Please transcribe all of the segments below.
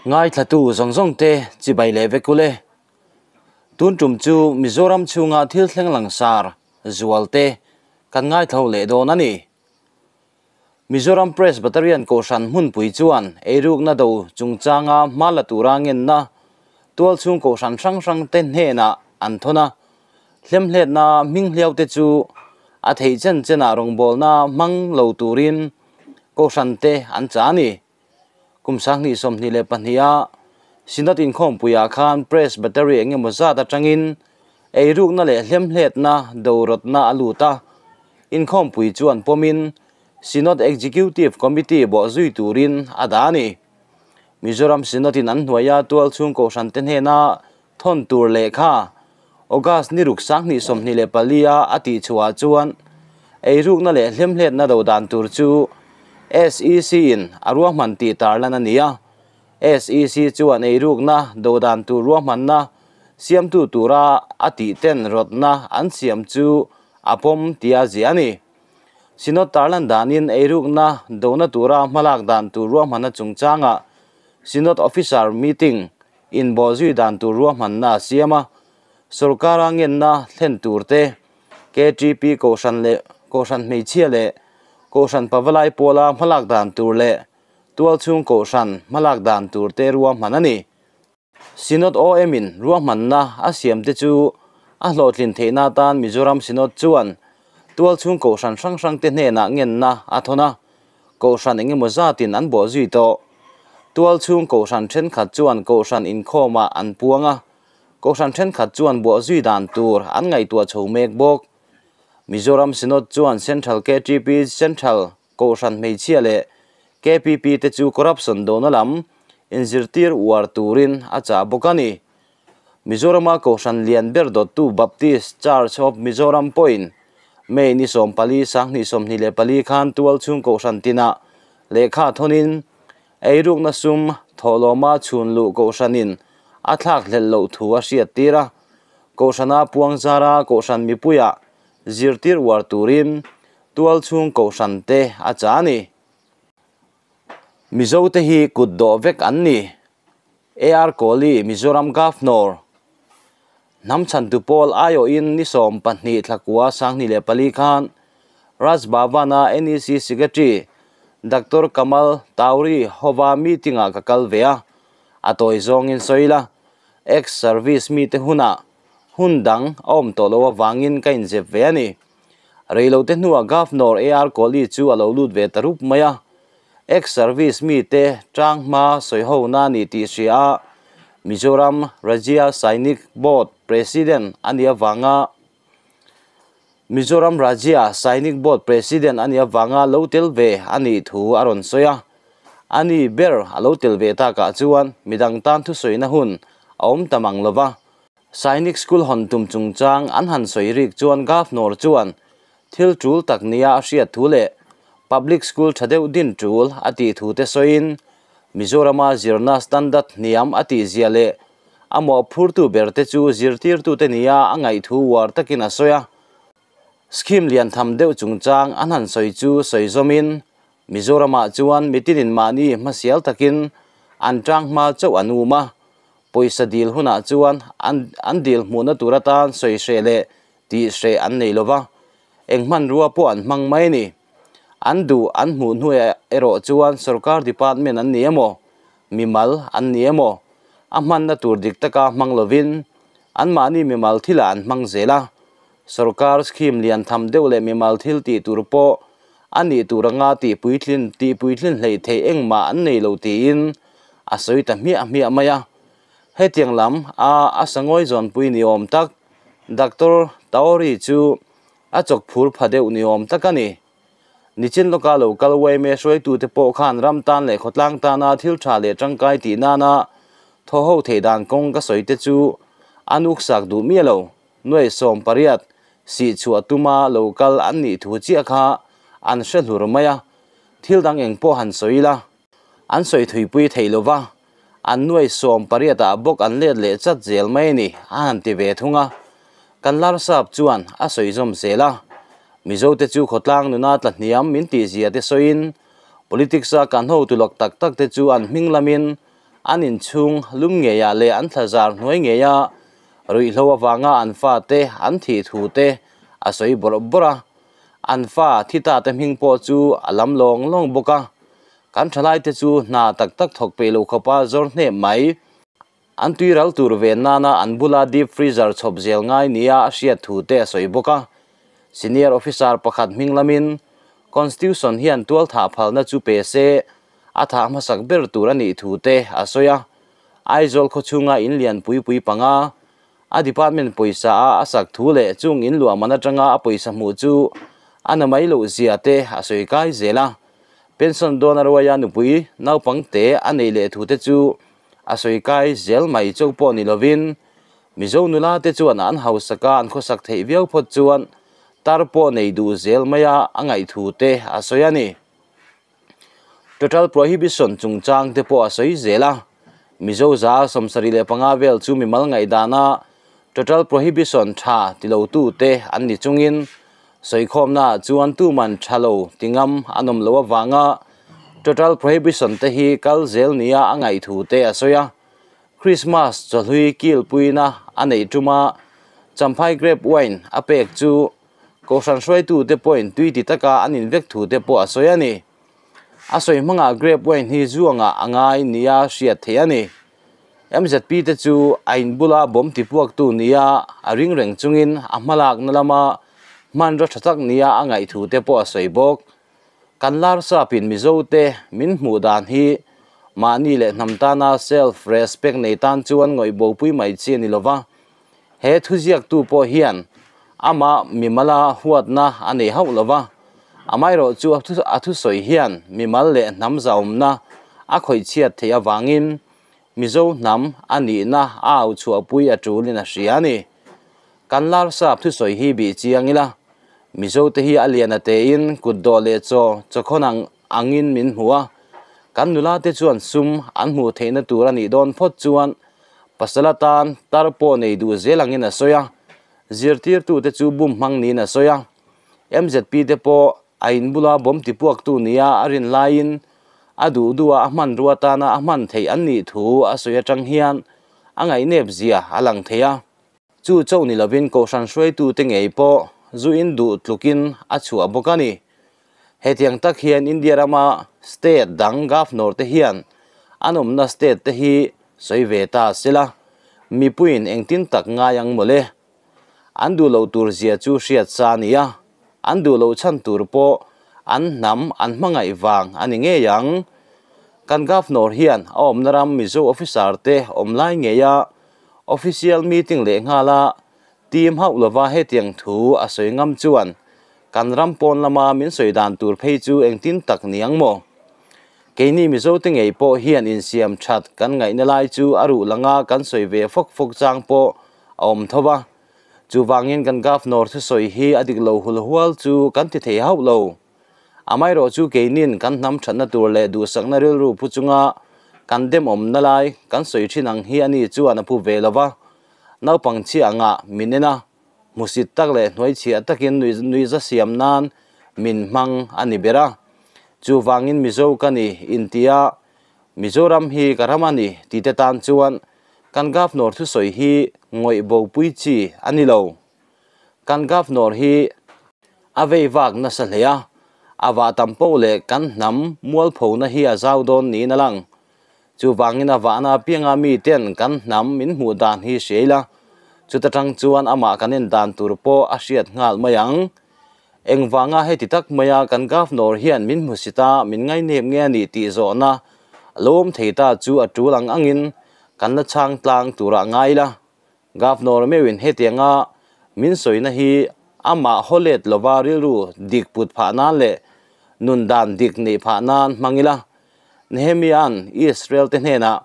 Ngaithlatu zawng zawng te chibai leh vek ule. Tun tum chu Mizoram chhunga thil thleng langsar zual te kan ngaithlo leh dawn a ni. Mizoram Presbyterian Kohhran hmunpui chuan eirukna do chungchanga hma la tura ngenna tualchhung kohhran hrang hrang te hnenah an thawn a. Hlemhletna hming hliau te chu a theih chen chenah rawngbawlna hmang lo turin kohhran te an chah a ni. Kum 2022 a Synod inkhawmpuiah khan Presbytery engemaw zat atangin eirukna leh hlemhletna dorawtna a lut a, inkhawmpui chuan pawmin Synod Executive Committee bawhzui turin a dah a ni. Mizoram Synod in an hnuaia tualchhung kohhran te hnena thawn tur lehkha August ni ruk 2024 a a tihchhuah chuan eirukna leh hlemhletna do dan tur chu SEC in a ruahman tih tarlan a ni a. SEC chuan eirukna do dan tur ruahmanna siamtu tura a tih ten rawtna an siam chu a pawm tia ziah a ni. Synod tarlan danin eirukna dona tura hmalak dan tur ruahmanna chungchanga Synod Officer Meeting in bawhzui dan tur ruahmanna a siam a, sorkara ngenna thlen tur te, KTP kohhran leh kohhran hmeichhia leh kohhran pavalai pawla hmalak dan tur leh tualchhung kohhran hmalak dan tur te ruahman a ni. Synod OM in ruahmanna a siam te chu a hlawhtlin theihna atan Mizoram Synod chuan tualchhung kohhran hrang hrang te hnenah ngenna a thawn a, kohhran engemaw zatin an bawhzui tawh. Tualchhung kohhran thenkhat chuan kohhran inkhawmah an puang a, kohhran thenkhat chuan bawhzui dan tur an ngaihtuah chho mek bawk. Mizoram Synod chuan Central KTP, Central Kohhran Hmeichhia leh KPP te chu corruption dona lam inzirtir uar turin a chah bawk a ni. Mizorama Kohhran lian ber dawttu Baptist Church of Mizoram pawhin May ni 14 2024 khan tualchhung kohhran tinah lehkha thawnin eirukna sum thawhlawma chhun luh kohhranin a thlak hlelh loh thu a hriat tir a. Kohhrana puang zara kohhran mipuiah zirtir uar turin tualchhung kohhran te a chah a ni. Mizo te hi kut dawh vek an ni. AR Kohli, Mizoram Governor, Hnam chhantu pawl aiawhin ni 12 thlakua 2004 khan Raj Bhavan-a NEC Secretary Doctor Kamal Tauri hova meeting-ah ka kal ve a, a tawi zawngin sawi la, ex-service mite hunah hun dang a awm tawh lo avangin ka inzep ve a ni. Reilote hnuah Governor AR Kohli chu a lo lut ve ta rup mai a, ex-service mite tang hma sawi ho na ni tih hria a, Mizoram Rajya Sainik Board President a nih avanga Mizoram Rajya Sainik Board President a nih avanga lo tel ve a nih thu a rawn sawi a. A ni ber a lo tel ve takah chuan midang tan thusawina hun a awm ta mang lova. Sainik School hawn tum chungchang an han sawi rik chuan Governor chuan thil tul tak nia a hriat thu leh Public School tha deuh din tul a tih thu te sawiin Mizorama zirna standard hniam a tih zia leh a mawhphurtu ber te chu zirtirtu te nia a ngaih thu uar takin a sawi a. Scheme lian tham deuh chungchang an han sawi chu sawi zawmin Mizoramah chuan mitinin mahni hmasial takin an tang hma chauh an um a, pawisa dil hunah chuan an dil hmuhna tur atan sawi hreh leh tih hreh an nei lova, eng hmanrua pawh an hmang mai a ni. An duh an hmuh hnuaiah erawh chuan sorkar department an ni emaw, mimal an ni emaw, a hmanna tur dik taka hmang lovin anmahni mimal thilah an hmang zel a. Sorkar scheme lian tham deuh leh mimal thil tih tur pawh a nih tur anga tihpuitlin tihpuitlin hleih theih engmah an nei lo tiin a sawi ta hmiah hmiah mai a. Hetiang lam a a sangawi zawnpui ni awm tak Doctor Taori chu a chawk phur pha deuh ni awm tak a ni. Nichin lawka lo kal YMA hruaitute pawh khan ram tan leh khawtlang tana thil tha leh tangkai tih nana thaw ho theih dan kawng ka sawi te chu an uksak duh miah lo. Nuai 18 sih chhuah tuma lo kal an nih thu chiah kha an hre hlur mai a, thil dang eng pawh han sawi la, an sawi thuipui theih lova, an nuai 18 ah bawk an let leh chat zel mai a ni a han ti ve thung a. Kan larsap chuan a sawi zawm zel a, Mizote chu khawtlang nuna tla hniam min tih zia te sawiin politics a kan ho tulawk tak tak te chu an hming lamin an inchhung lum ngeiah leh an thlazar hnuai ngeia ruihhlo avanga an fate an thih thu te a sawi bawrh bawrh a, an fa thi ta te hming pawh chu a lam lawng lawng bawk a. Kan thalaite chu hna tak tak thawk peih lo khawpa zawr hneh mai. An tui ral tur ve nana an bula deep freezer chhawp zel ngai nia a hriat thu te a sawi bawk a. Senior officer pakhat hming lamin Constitution hian tual thah phalna chu pe se a thah hmasak ber tur a nih thu te a sawi a. Aizawl khawchhunga in lian pui pui panga a department pawisa a a sak thu leh chung in luah man atanga a pawisa hmuh chu a na mai loh zia te a sawi kai zel a. Pension dawn a ruaia nupui naupang te a nei leh thu te chu a sawi kai zel mai chauh pawh ni lovin Mizo nula te chuan an hausaka an khawsak theih viau phawt chuan tar pawh nei duh zel maia a ngaih thu te a sawi a ni. Total Prohibition chungchang te pawh a sawi zel a, Mizo 75 vel chu mimal ngaihdana Total Prohibition tha ti lo tu te an ni chungin sawikhawmnaah chuan tuman tha lo ti ngam an awm loh avanga Total Prohibition te hi kal zel nia a ngaih thu te a sawi a. Christmas chawhlui kilpuina a neih tuma Champhai Grape Wine a pek chu Kohhran hruaitute pawhin tui ti taka an invek thu te pawh a sawi a ni. A sawi hmangah grape wine hi zuangah a ngai nia hriat theih a ni. MZP te chu a inbula bomb tipuaktu nia a ring reng chungin a hmalakna lama hmanraw tha tak nia a ngaih thu te pawh a sawi bawk. Kan Larsapin Mizote min hmuh dan hi mahni leh hnam tana self respect nei tan chuan ngawih bopui mai chi a ni lova. He thuziaktu pawh hian amah mimala huatna a nei hauh lo va, amaherawh chu a thusawi hian mimal leh hnam zaumna a khawih chhiat theih avangin Mizo hnam a nihna a au chhuahpui a tulin a hria a ni. Kan Larsap thusawi hi bih chiang ila, Mizote hi a lian a tein kut dawh leh chaw chawkhawn ang angin min hmu a, kan nulate chuan sum an hmuh theihna tur a nih dawn phawt chuan pasal atan tar pawh nei duh zel angin a sawi a, zirtirtute chu bum hmang niin a sawi a. MZP te pawh a inbula bomb tipuaktu nia a rin laiin a duh duha a hmanrua atana a hman theih an nih thu a sawi atang hian a ngaihnep zia a lang thei a. Chu chauh ni lovin Kohhran hruaitute ngei pawh zu in duh tlukin a chhuah bawk a ni. Hetiang tak hian India rama state dang governor te hian an awmna state te hi sawi ve ta sela, mipuiin engtin tak ngai ang mawle? An duh loh tur zia chu hriat sa a ni a, an duh loh chhan tur pawh an hnam an hmangaih vang a ni ngei ang. Kan governor hian a awmna ram Mizo officer te awm lai ngeia official meeting lehnghala Team hauh lova hetiang thu a sawi ngam chuan kan ram pawn lama min sawi dan tur phei chu engtin tak ni ang maw? Keini Mizote ngei pawh hian insiam that kan ngaihna lai chu a ruh langa kan sawi ve fawk fawk chang pawh a awm tho va. Chuvangin kan Governor thusawi hi a dik lo hul hual chu kan ti thei hauh lo. Amaherawh chu keinin kan hnam thatna tur leh duhsakna rilru pu chunga kan demawmna lai kan sawi thin ang hi ani chuan a phu ve lo va. Naupang chhia angah min en a, hmusit tak leh hnuai chhia takin nuihza siam nan min hmang a ni ber a. Chuvangin Mizo ka ni intia Mizoram hi ka ram a ni tite tan chuan kan Governor thusawi hi ngawih bopui chi a ni lo. Kan Governor hi a vei vak nasa hle a, a vah tam poh leh kan hnam mualphona hi a zau dawn niin a lang. Chuvangin a vahna apianga miten kan hnam min hmuh dan hi hria ila, chuta tang chuan amah kan en dan tur pawh a hriat nghal mai ang. Engvanga heti tak maia kan Governor hian min hmusit a, min ngainep nge a nih tih zawhna lo awm thei ta chu a tul ang angin kan la chhang tlang turah ngai ila. Governor meuhin hetianga min sawina hi amah haw let lova rilru dik put phah nan leh nun dan dik neih phah nan hmang ila. Nehemia'n Israel te hnenah,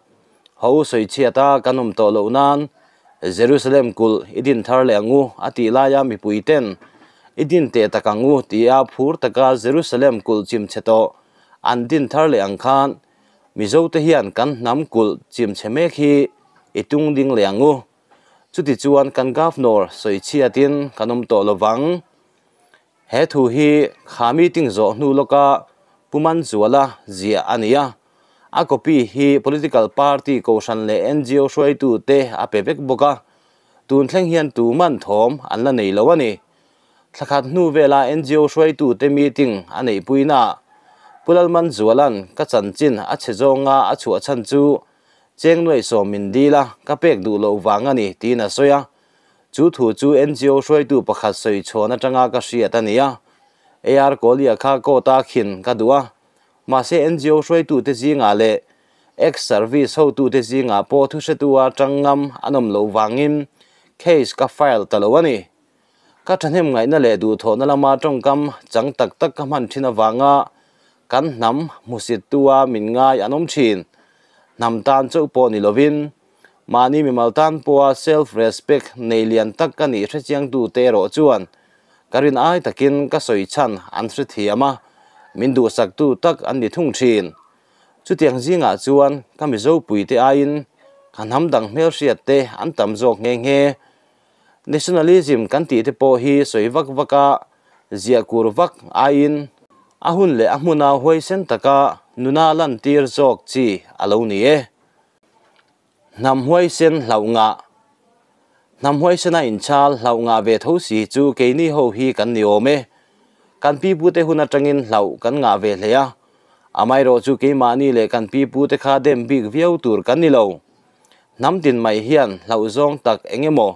Ho sawichhiat a kan awm tawh loh nan Jerusalem kulh i din thar leh ang u a tih laia mipui ten i din teh tak ang u tia phur taka Jerusalem kulh chim chhe tawh an din thar leh ang khan Mizote hian kan hnam kulh chim chhe mek hi i tung ding leh ang u. Chutichuan kan Governor sawichhiatin kan awm tawh lovang. He thu hi kha meeting zawh hnu lawka Pu Manzuala ziah a ni a. A copy hi political party, kohhran leh ngo hruaitute a pe vek bawk a, tun thleng hian tuman thawm an la nei lo a ni. Thla khat hnu vela ngo hruaitute meeting a neihpuinaah Pu Lalmanzuala'n ka chanchin a chhe zawnga a chhuah chhan chu cheng nuaih sawm min dil a, ka pek duh loh vang a ni tiin a sawi a. Chu thu chu ngo hruaitu pakhat sawi chhawn atanga ka hriat a ni a. AR Kohli-a kha court-a khin ka duh a, Mahse ngo hruaitute zingah leh ex-service hotute zingah pawh thuhretua tang ngam an awm loh vangin case ka file ta lo a ni. Ka thahnem ngaihna leh duhthawhna lama tawngkam chang tak tak ka hman thin avanga kan hnam hmusittua min ngai an awm thin. Hnam tan chauh pawh ni lovin mahni mimal tan pawha self-respect nei lian tak ka nih hrechiangtute erawh chuan Ka rin ai takin ka sawi chhan an hrethiam a, min duhsaktu tak an ni thung thin. Chutiang zingah chuan ka Mizo puite aiin ka hnam dang hmelhriat te an tam zawk nghe nghe. Nationalism kan tih te pawh hi sawi vak vak a, ziah kur vak aiin a hun leh a hmuna huaisen taka nuna lantir zawk chi a lo ni e. Hnam huaisen hlauh ngah. Hnam huaisena inchal hlauh ngah ve tho si chu keini ho hi kan ni awm e. Kan pipute hun atangin hlauh kan ngah ve hle a. Amaherawh chu keimahni leh kan pipute kha dem bik viau tur kan ni lo. Hnam tin mai hian hlauh zawng tak eng emaw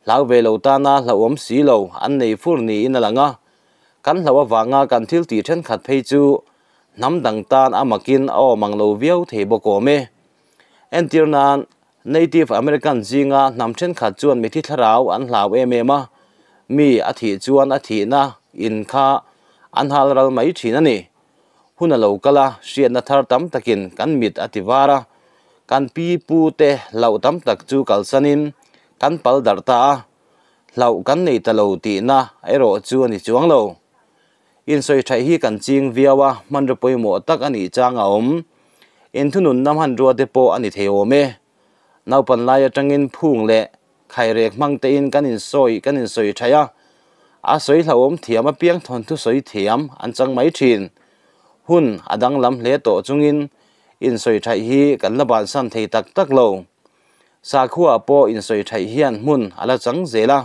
hlau ve lo tana hlauhawm si lo an nei fur niin a lang a. Kan hlauh avanga kan thil tih thenkhat phei chu hnam dang tan a makin a awm ang lo viau thei bawk awm e. Entir nan, Native American zinga hnam thenkhat chuan mithi thlarau an hlau em em a, mi a thih chuan a thihna in kha an hal ral mai thin a ni. Hun a lo kal a, hriatna thar tam takin kan mit a ti var a, kan pi pu te hlauh tam tak chu kalsanin kan pal darh ta a, hlauh kan nei ta lo tihna erawh chu a ni chuang lo. Insawi thaih hi kan ching viau a, hmanraw pawimawh tak a nih chang a awm. Inthununna hmanrua te pawh a ni thei awm e. Naupan lai atangin phung leh khairek hmang tein kan insawi kan insawi thaih a, a sawi hlauhawm thiam apiang thawnthu sawi thiam an chang mai thin. Hun a danglam hle tawh chungin insawi thaih hi kan la bansan thei tak tak lo. Sakhuaah pawh insawi thaih hian hmun a la chang zel a,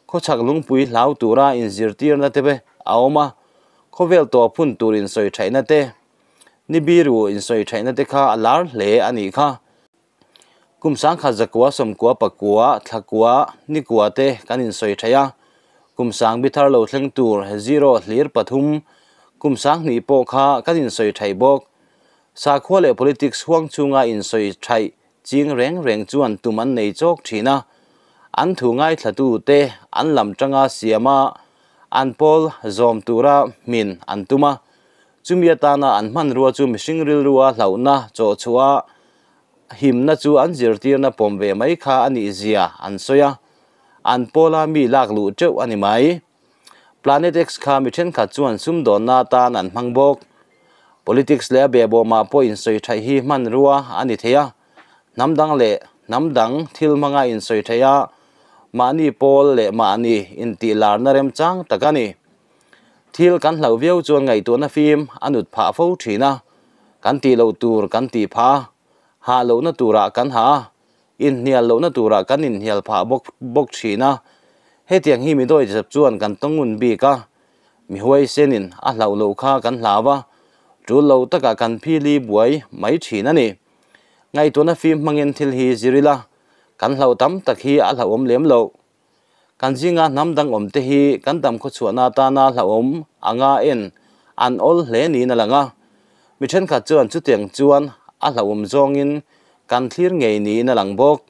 khawchhak lungpui hlau tura inzirtirna te a awm a, khawvel tawp hun tur insawi thaihna te, Nibiru insawi thaihna te kha a lar hle a nih kha. Kum sangkhat zakua sawmkua pakua thlakua nikua te kan insawi thaih a, kum sang bi thar lo thleng tur zero hlir pathum kum sang hnih pawh kha kan insawi thaih bawk. Sakhua leh politics huang chunga insawi thaih Ching reng reng chuan tum an nei chawk thin a, an thu ngaithlatute an lam tanga siam a, an pawl zawm tura hmin an tum a. Chumi atana an hmanrua chu mihring rilrua hlauhna chawhchhuah a, himna chu an zirtirna pawm ve mai kha a nih zia an sawi a, an pawla mi lak luh teuh a ni mai. Planet X kha mi thenkhat chuan sumdawnna atan an hmang bawk. Politics leh a behbawmah pawh insawi thaih hi hmanrua a ni thei a, hnam dang leh hnam dang thil hmanga insawi thaih a, mahni pawl leh mahni intihlarna remchang tak a ni. Thil kan hlauh viau chuan ngaihtuahna fim a nut phah fo thin a, kan tih loh tur kan tih phah a, hah lohna turah kan hah a, Inhnial lohna turah kan inhnial phah bawk bawk thin a, hetiang hi mi dawihzep chuan kan tawngun bik a, mi huaisenin a hlauh loh kha kan hlau a, tul lo takah kan phili buai mai thin a ni. Ngaihtuahna fim hmangin thil hi zir ila, kan hlauh tam tak hi a hlauhawm lem loh. Kan zinga hnam dang awm te hi kan dam khawchhuahna atana hlauhawm anga en an awl hle niin a lang a. Mi thenkhat chuan chutiang chuan a hlauhawm zawngin kan thlir ngei niin a lang bawk.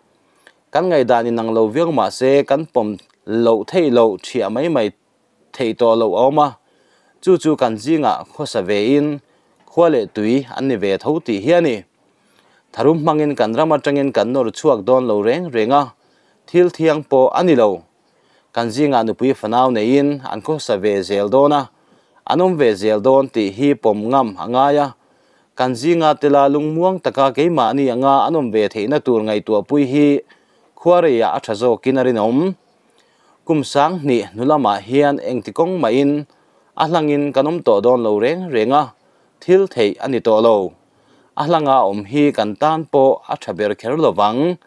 Kan ngaihdan inang lo viau mah se kan pawm loh theih loh thiah mai mai theih tawh loh a awm a, chu chu kan zingah khawsa vein khua leh tui an ni ve tho tih hi a ni. Tharum hmangin kan ram atangin kan nawr chhuak dawn lo reng reng a, thil thiang pawh a ni lo. Kan zingah nupui fanau neiin an khawsa ve zel dawn a, an awm ve zel dawn tih hi pawm ngam a ngai a. Kan zinga tela lungmuang taka keimahni anga an awm ve theihna tur ngaihtuahpui hi khuareiah a tha zawkin a rinawm. Kum sang hnih hnu lamah hian engti kawng mahin a hlangin kan awm tawh dawn lo reng reng a, thil theih a ni tawh lo. A hlanga awm hi kan tan pawh a tha ber kher lovang.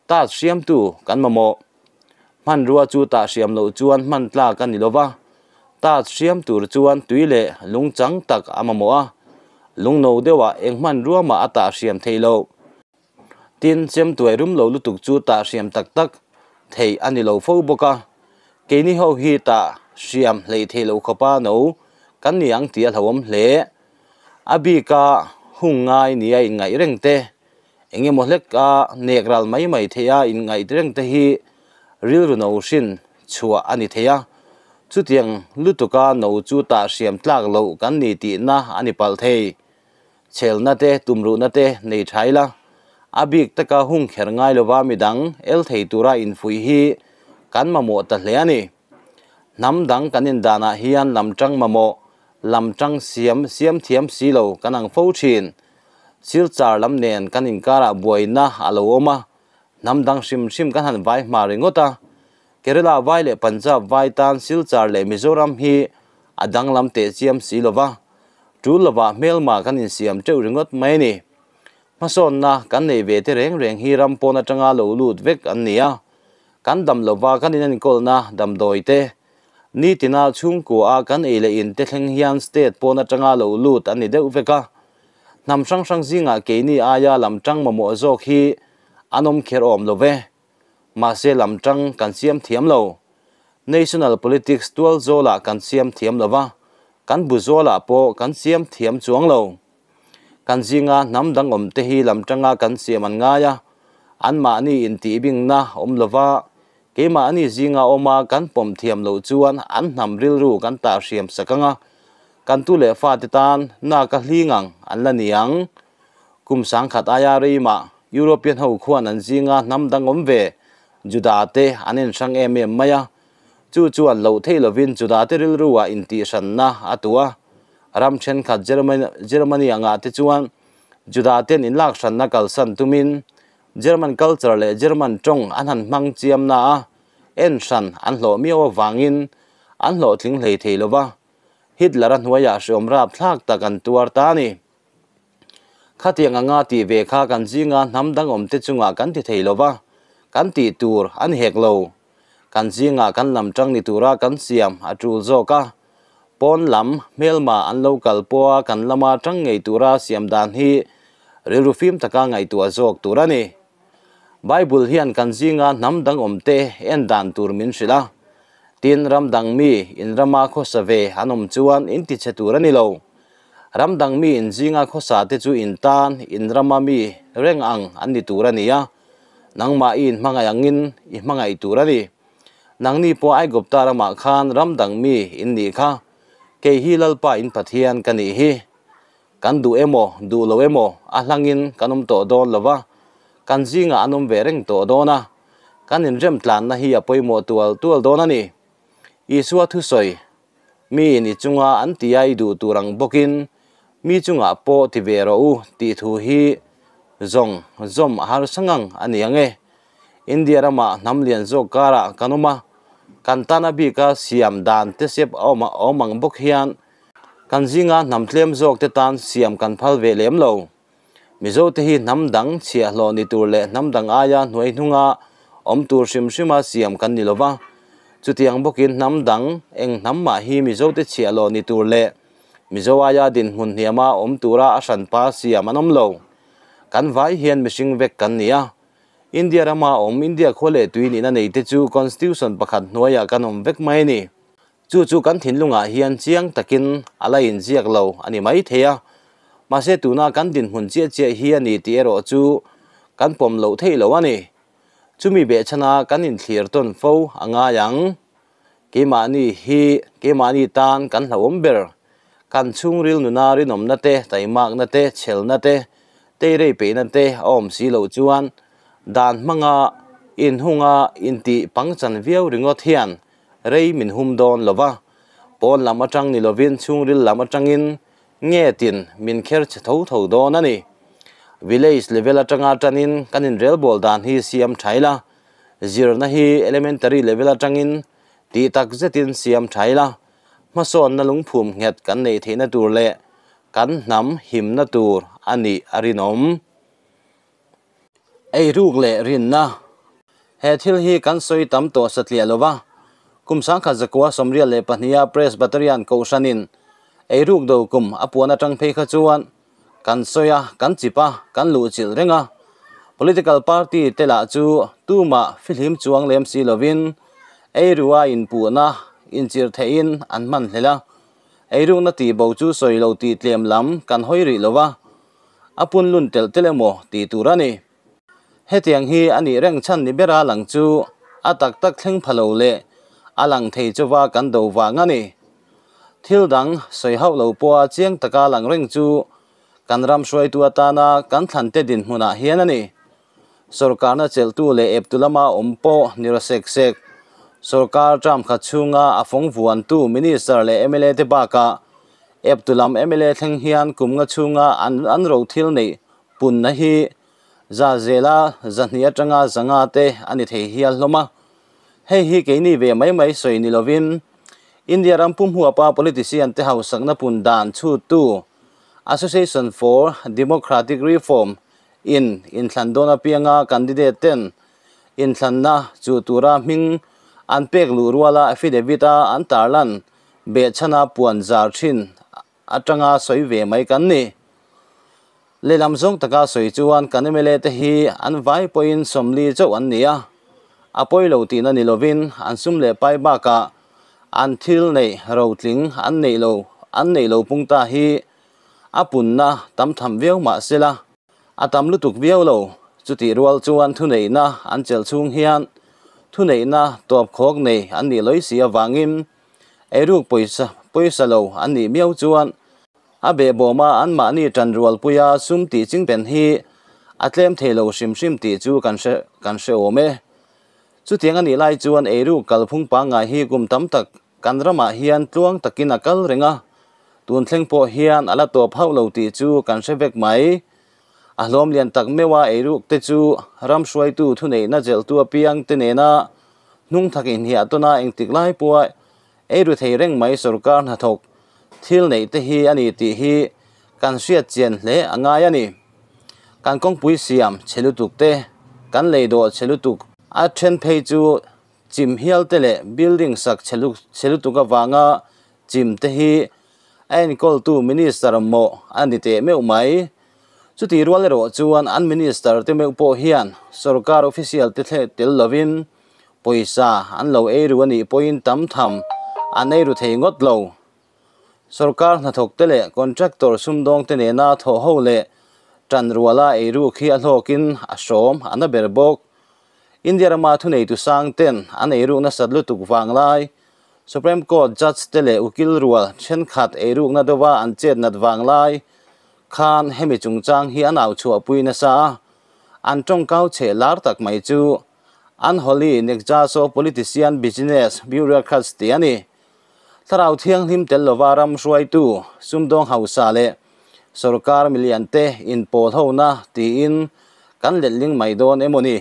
Tat hriamtu kan mamawh. Hmanrua chu tah hriam loh chuan hman tlak a ni lova, tat hriam tur chuan tui leh lung chang tak a mamawh a, lung no deuhah eng hmanrua mah a tah hriam thei lo. Tin, chemtuai rum lo lutuk chu tah hriam tak tak theih a ni lo fo bawk a, keini ho hi tah hriam hleih theih loh khawpa no kan ni ang tih a hlauhawm hle. A bika hung ngai nia inngaih reng te, Eng emaw hlek a nek ral mai mai theih a inngaih reng te hi rilru no hrin chhuah a ni thei a, chutiang lutuka no chu tah hriam tlak loh kan ni tihna a ni palh thei. Chhelna te, tumruhna te nei tha ila, a bik taka hung kher ngai lova midang el thei tura infuih hi kan mamawh ta hle a ni. Hnam dang kan indanah hian lam tang mamawh, lam tang siam siam thiam si lo kan ang fo thin. Silchar lam nen kan inkarah buaina a lo awm a, hnam dang hrim hrim kan han vai hma ringawt a. Kerala vai leh Punjab vai tan Silchar leh Mizoram hi a danglam teh chiam si lo va, tul lovah hmelma kan insiam teuh ringawt mai a ni. Hmasawnna kan nei ve te reng reng hi ram pawn atanga lo lut vek an ni a, kan dam lova kan inenkawlna damdawi te, nitina chhungkua a kan ei leh in te thleng hian state pawn atanga lo lut an ni deuh vek a. Hnam hrang hrang zingah keini aia lam tang mamawh zawk hi an awm kher awm lo ve. Mahse lam tang kan siam thiam lo. National politics tual zawlah kan siam thiam lo va, kan bu zawlah pawh kan siam thiam chuang lo. Kan zinga hnam dang awm te hi lam tanga kan siam an ngai a, anmahni intihbingna awm lo va, keimahni zinga awma kan pawm thiam loh chuan an hnam rilru kan tah hriam sak ang a, Kan tu leh fate tan na ka hling ang an la ni ang. Kum sangkhat aia reimah European ho khuan an zinga hnam dang awm ve Juda te an enhrang em em mai a. Chu chuan loh theih lovin Juda te rilruah intihhranna a tu a. Ram thenkhat Germany angah te chuan Juda ten inlakhranna kalsan tumin German culture leh German tawng an han hmang chiam na a, enhran an hlawh miau avangin an hlawhtling hlei thei lova. Hitler-a hnuaiah hreawm rapthlak tak an tuar ta a ni. Khatiang anga tih ve kha kan zinga hnam dang awmte chungah kan ti thei lo va, kan tih tur a ni hek lo. Kan zingah kan lam tang ni tura kan siam a tul zawk a, pawn lam hmelma an lo kal pawha kan lama tang ngei tura siam dan hi rilru fim taka ngaihtuah zawk tur a ni. Bible hian kan zinga hnam dang awmte en dan tur min hrilh a, tin ram dang mi in rama khawsa ve an awm chuan in ti chhe tur a ni lo. Ram dang mi in zinga khawsa te chu in tan in rama mi reng ang an ni tur a ni a, nangmah i inhmangaih angin i hmangaih tur a ni. Nangni pawh Aigupta ramah khan ram dang mi in nih kha, kei hi Lalpa in Pathian ka nih hi. Kan duh emaw, duh lo emaw a hlangin kan awm tawh dawn lo va, kan zingah an awm ve reng tawh dawn a, kan inrem tlanna hi a pawimawh tual tual dawn a ni. Isua thusawi, Mi in i chunga an tia i duh tur ang bawkin mi chungah pawh ti ve rawh u tih thu hi zawng zawm a harsa ngang a ni ang e. India ramah hnam lian zawk karah kan awm a, kan tana bika siam dan te sep a awm ang bawk hian Kan zinga hnam tlem zawk te tan siam kan phal ve lem lo. Mizo te hi hnam dang chhiahhlawh ni tur leh hnam dang aia hnuai hnunga awm tur hrim hrima siam kan ni lova. Chutiang bawkin hnam dang eng hnam mah hi Mizo te chhiahhlawh ni tur leh Mizo aia dinhmun hniama awm tura a hranpa siam an awm lo. Kan vai hian mihring vek kan ni a. India rama awm India khua leh tui nihna nei te chu Constitution pakhat hnuaiah kan awm vek mai a ni. Chu chu kan thinlungah hian chiang takin a la inziak lo a ni mai thei a, mahse tuna kan dinhmun chiah chiah hi a ni tih erawh chu kan pawm loh theih lo a ni. Chumi behchhana kan inthlir tawn fo a ngai ang. Keimahni hi keimahni tan kan hlauhawm ber. Kan chhungril nuna rinawmna te, taimakna te, chhelna te, teirei peihna te a awm si loh chuan dan hmanga inhunga intih pangchan viau ringawt hian Rei min hum dawn lo va, pawn lam atang ni lovin chhungril lam atangin nge tin min kher che tho tho dawn a ni. Village level atanga tanin kan inrelbawl dan hi siam tha ila, zirna hi elementary level atangin tih tak zetin siam tha ila, hmasawnna lungphum nghet kan neih theihna tur leh kan hnam himna tur a nih a rinawm. Eiruk leh rinna, He thil hi kan sawi tam tawh satliah lo va, kum 1982 a Presbyterian Kohhranin eiruk do kum a puan atang phei kha chuan kan sawi a, kan chip a, kan luhchilh reng a. Political party te lah chu tumah fihlim chuang lem si lovin eirua inpuhna inchirh theihin an hman hlel a. Eirukna tihbo chu sawi lo tih tlem lam kan hawi rih lo va, a punlun telh telh emaw tih tur a ni. Hetiang hi a nih reng chhan ni bera lang chu a tak tak thleng pha lo leh a lang thei chauva kan do vang a ni. Thil dang sawi hauh lo pawha chiang taka lang reng chu kan ram hruaitu atana kan thlante dinhmunah hian a ni. Sorkarna chelhtu leh eptu lama awm pawh ni raw sek sek. Sorkar term khat chhunga a fawng vuantu Minister leh mla te bakah eptu lam mla thleng hian kum nga chhunga an ro thil neih punna hi za zela 200 atanga 500 te a ni thei hial hlawm a. Hei hi keini ve mai mai sawi ni lovin India ram pum huapa politician te hausakna pun dan chhuttu Association for Democratic Reform in inthlan dawn apianga candidate ten inthlanna chuh tura hming an pek luh ruala affidavit a an tarlan behchhana puan zar thin atanga sawi ve mai kan ni. Lehlam zawng taka sawi chuan kan mla te hi an vai pawhin 40 chauh an ni a, a pawi lo tihna ni lovin an sum leh pai bakah an thil neih rotling an neih lo an neih lo pung ta hi a punna tam tham viau mah sela a tam lutuk viau lo. Chutih rual chuan thuneihna an chelh chhung hian thuneihna tawp khawk nei an nih lawi si avangin eiruk pawisa pawisa lo an nih miau chuan a behbawma anmahni ṭanrualpuia sum tih chingpen hi a tlem thei lo hrim hrim tih chu kan hre kan hre awm e. Chutiang a nih lai chuan eiruk kalphung pangngai hi kum tam tak kan ramah hian tluang takin a kal reng a, tun thleng pawh hian a la tawp hauh lo tih chu kan hre vek mai. A hlawm lian tak meuha eiruk te chu ram hruaitu thuneihna chelhtu apiang te nena hnung thak inhiah tawna engtik lai pawha Eiru thei reng mai sorkar hnathawk thil neih te hi a ni tih hi kan hriat chian hle a ngai a ni. Kan kawngpui siam chhe lutuk te, kan lei dawh chhe lutuk, a then phei chu chim hial te leh building sak chhe lutuk avanga chim te hi a enkawltu minister mawh a ni teh meuh mai. Chutih rual erawh chuan an minister te meuh pawh hian sorkar official te thleh tel lovin Pawisa an lo ei ru a nih pawhin tam tham an ei ru thei ngawt lo. Sorkar hnathawk te leh contractor sumdawng te nena thawh ho leh tan ruala ei ruk hi a hlawkin a hrawm a na ber bawk. India rama thuneitu sang ten an ei ruk nasat lutuk vang lai, Supreme Court judge te leh ukil rual thenkhat ei rukna deuha an chet nat vang lai khan hemi chungchang hi an au chhuahpui nasa a, an tawngkau cheh lar tak mai chu Unholy Nexus of Politician Business Bureaucrats tih a ni. Thlarau Thianghlim tel lova ram hruaitu, sumdawng hausa leh sorkar miliante inpawl hona tiin kan letling mai dawn emaw ni?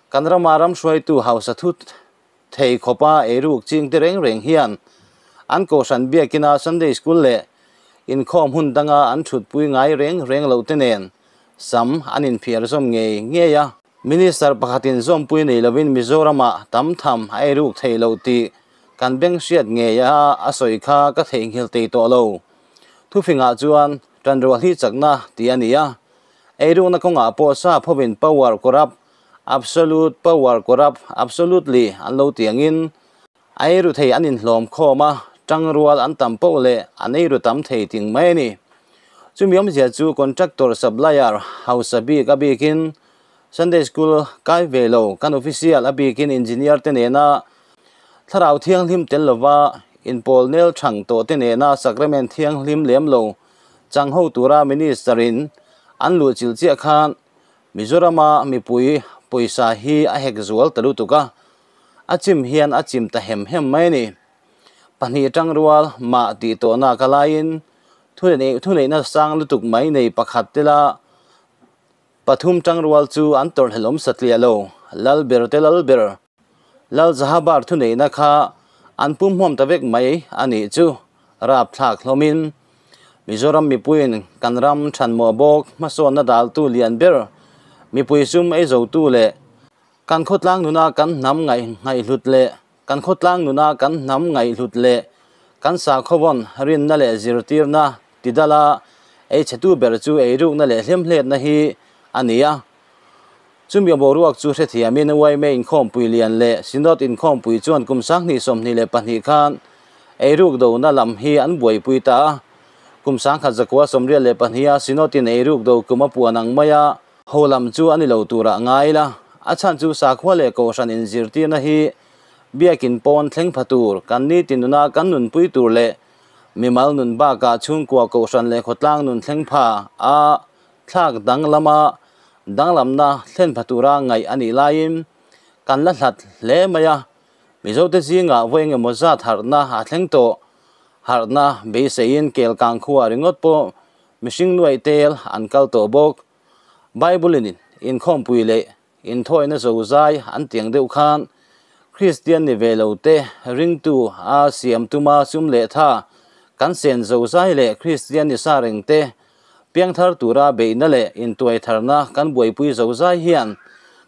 Kan rama ram hruaitu hausa thut thei khawpa eiruk chingte reng reng hian an kohhran biakina Sunday School leh inkhawm hun danga an thutpui ngai reng reng lote nen sam an inphiar zawm ngei ngei a. Minister pakhatin zawmpui nei lovin Mizoramah tam tham a eiruk thei lo tih kan beng hriat ngei a, a sawi kha ka theihnghilh tei tawh lo. Thufingah chuan tanrual hi chakna tih a ni a, eirukna kawngah pawh sap hovin power corrupt, absolute power corrupt absolutely an lo ti angin a eiru thei an inhlawm khawm a, tangrual an tam poh leh an eiru tam thei ting mai a ni. Chumi awmzia chu contractor supplier hausa bik a bikin Sunday School kai ve lo kan official a bikin engineer te nena thlarau thianghlim tel lova inpawl nel thang tawh te nena sacrament thianghlim lem lo chang ho tura minister in an luh chilh chiah khan Mizorama mipui pawisa hi a hek zual ta lutuk a, a chim hian a chim ta hem hem mai a ni. Pahnih tangrual mah tih tawhna ka laiin thuneihna sang lutuk mai nei pakhat tela Pathum tangrual chu an tawrhhlelawm satliah lo, Lal ber te lal ber, Lal Zahabar thuneihna kha an pum hmuam ta vek mai a nih chu rapthlak hlawmin. Mizoram mipuiin kan ram thanmawh bawk hmasawnna daltu lian ber mipui sum ei zotu leh kan khawtlang nuna kan hnam ngaihhlut leh kan khawtlang nuna kan hnam ngaihhlut leh kan sakhaw rinna leh zirtirna tidala ei chhetu ber chu eirukna leh hlemhletna hi a ni a. Chumi boruak chu hrethiamin YMA inkhawmpui lian leh Synod inkhawmpui chuan kum 2022 khan eiruk dona lam hi an buaipui ta a. Kum 1982 a Synod in eiruk do kum a puan ang mai a, ho lam chu a ni lo tura ngai la. A chhan chu sakhua leh kohhran inzirtirna hi biakin pawn thleng pha tur kan ni tinuna kan nunpui tur leh mimal nun bakah chhungkua kohhran leh khawtlang nun thleng pha a thlak danglama danglamna thlen pha tura ngaih a nih laiin kan la hlat hle mai a. Mizote zingah vawi engemaw zat harhna a thleng tawh. Harhna beiseiin kelkang khua ringawt pawh mihring nuaih tel an kal tawh bawk. Bible in inkhawmpui leh inthawina zozai an tiang deuh khan Kristian ni ve lo te ringtu a siam tuma sum leh tha kan sen zozai leh Kristian ni sa reng te piangthar tura beihna leh intuai tharna kan buaipui zozai hian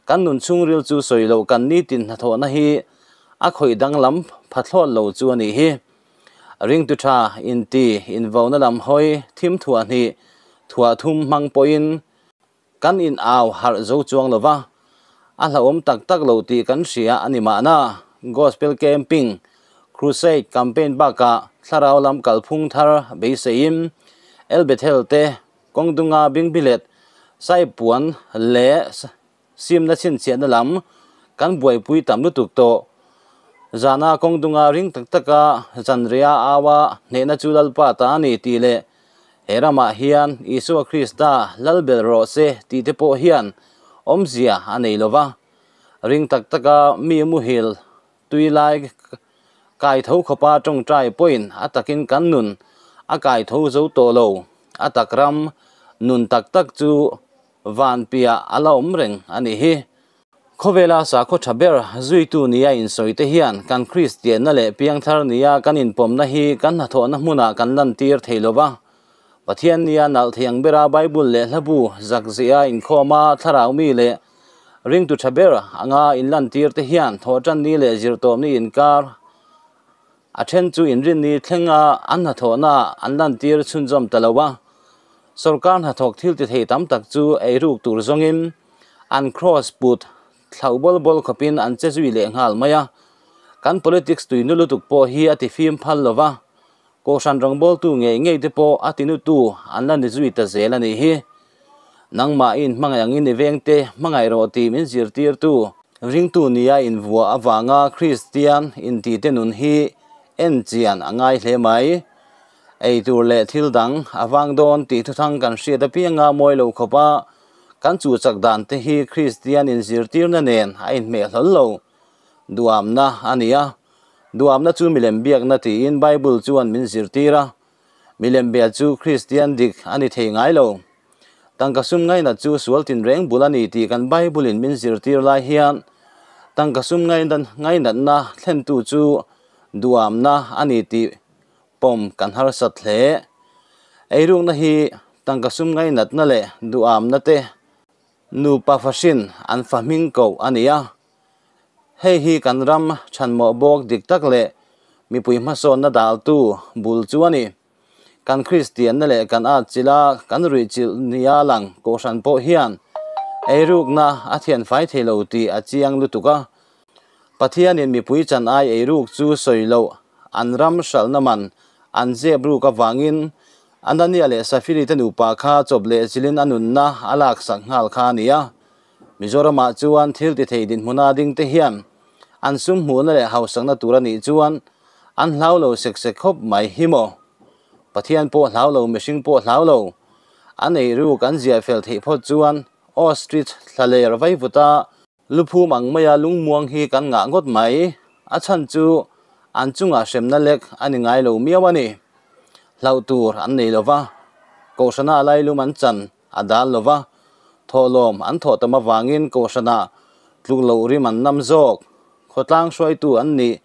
kan nun chhungril chu sawilo kan ni tin hnathawhna hi a khawih danglam phathlawt lo chu a nih hi. Ringtu tha inti invona lam hawi thim thuah hnih thuah thum hmang pawhin kan in au harh zo chuang lova a hlauhawm tak tak lo tih kan hria a ni mahna. Gospel camping crusade campaign bakah thlarau lam kalphung thar beiseiin El Bethel te kawngdunga bingbilet sai puan leh simna chhinchhiahna lam kan buaipui tam lutuk tawh. Zana kawngdunga ring tak taka zanria awa hnehna chu lalpa ta a ni tih leh he ramah hian Isua Krista lalbel rawh se tih te pawh hian awmzia a nei lova. Ring tak taka mi muhil tui lai kai tho khawpa tawngtai pawhin a takin kan nun a kai tho zo tawh lo. A tak ram nun tak tak chu van piah a la awm reng a nih hi. Khawvela sakhaw tha ber zuitu nia insawi te hian kan Kristianna leh piangthar nia kan inpawmna hi kan hnathawhna hmunah kan lantir thei lova. Pathian nia nalh thiang bera Bible leh hlabu zakzia inkhawma thlarau mi leh ringtu tha ber anga inlantir te hian thawhtan ni leh zirtawm ni inkar a then chu inrin ni thlenga an hnathawhna an lantir chhunzawm ta lova. Sarkar hnathawk thil ti thei tam tak chu eiruk tur zawngin an cross put thlauh bol bol khawpin an che zui leh nghal mai a. Kan politics tuinu lutuk pawh hi a ti fim phal lova. Kohhran rawngbawltu ngei ngei te pawh a tinutu an la ni zui ta zel a nih hi. Nangmah in hmangaih angin i veng te hmangaih rawh tih min zirtirtu ringtu nia invuah avanga Kristian inti te nun hi en chian a ngai hle mai. Ei tur leh thil dang a vang dawn tih thuthang kan hriat apianga mawi lo khawpa kan chu chak dan te hi Kristian inzirtirna nen a inhmeh hlawl lo. Duamna a ni a. Duamna chu milem biakna tiin Bible chuan min zirtir a. Milem bia chu Kristian dik a ni thei ngai lo. Tangka sum ngaina chu sual tin reng bul a ni tih kan Bible in min zirtir lai hian tangka sum ngainatna thlentu chu duamna a ni tih pawm kan harsat hle. Eirukna hi tangka sum ngainatna leh duamna te nupa fahrin an fahming ko a ni a. Hei hi kan ram thanmawh bawk dik tak leh mipui hmasawnna daltu bul chu a ni. Kan Kristianna leh kan at chila kan ruih chilh nia lang kohhran pawh hian eirukna a thian fai thei lo tih a chiang lutuk a. Pathianin mipui chan ai eiruk chu sawi loh an ram hralhna man an zep ruk avangin Anania leh Safiri te nupa kha chawp leh chilin a nunna a lak sak nghal kha a ni a. Mizoramah chuan thil ti thei dinhmuna ding te hian an sum hmuhna leh hausakna tur a nih chuan an hlau lo sek sek khawp mai hi maw. Pathian pawh hlau lo, mihring pawh hlau lo. An eiruk an ziah fel theih phawt chuan ostrich thlaler vaivuta luphum ang maia lungmuang hi kan ngah ngawt mai. A chhan chu an chungah hremna lek a ni ngai lo miau a ni. Hlauh tur an nei lova, kohhrana lailum an chan a dal lova, thawhlawm an thawh tam avangin kohhrana tluk loh rim an nam zawk. Khawtlang hruaitu an nih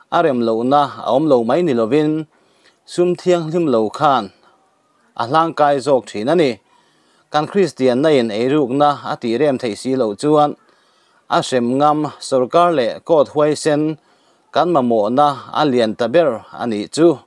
a rem lohna a awm lo mai ni lovin sum thianghlim lo khan a hlangkai zawk thin a ni. Kan Kristianna in eirukna a tih rem theih si loh chuan a hrem ngam sorkar leh court huaisen kan mamawhna a lian ta ber a nih chu.